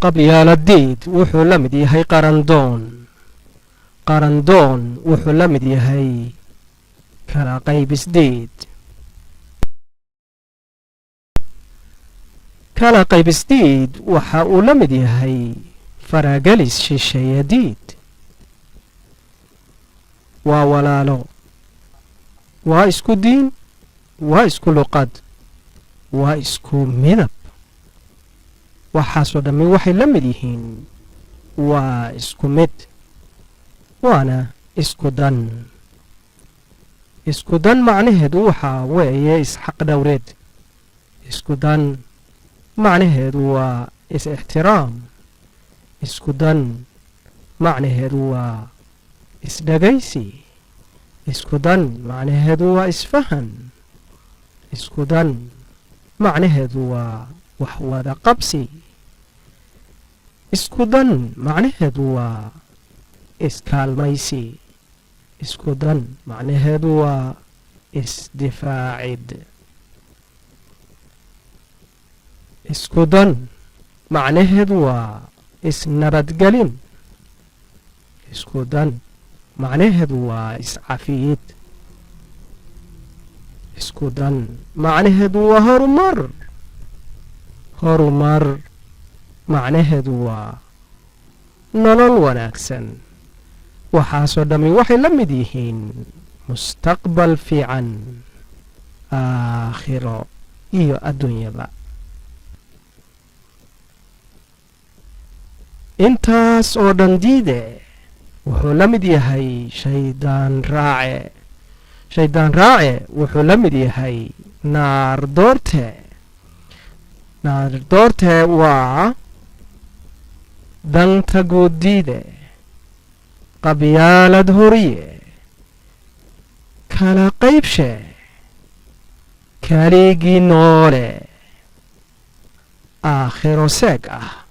Qabyaaladiid wuxuu la mid yahay qarandoon. Qarandoon wuxuu la mid yahay kala qaybisdiid. Kala qaybisdiid waxa uu la mid yahay faragelis shisheeyadiid. Waa walaalo, waa isku diin, waa isku luqad, waa isku midab. Waxaasoo dhammi waxay la mid yihiin waa isku mid, waana isku dan. Isku dan macnaheedu waxaa weeye isxaq dhowreed. Isku dan macnaheedu waa is-ixtiraam. Isku dan macnaheedu waa isdhegaysi. Isku dan macnaheedu waa isfahan. Isku dan macnaheedu waa wax wada qabsi. Isku dan macnaheedu waa iskaalmaysi. Isku dan macnaheedu waa isdifaacid. Isku dan macnaheedu waa isnabadgelin. Isku dan macnaheedu waa iscafiyid. Isku dan macnaheedu waa horumar. Horumar macnaheedu waa nolol wanaagsan. Waxaasoo dhammi waxay la mid yihiin mustaqbal fiican, aakhiro iyo adduunyaba. Intaas oo dhan diide wuxuu la mid yahay shaydaan raace. Shaydaan raace wuxuu la mid yahay naar doorte. Naar doorte waa danta guud diide, qabyaalad horiye, kala qaybshe, kaligii noole, aakhiro seeg ah.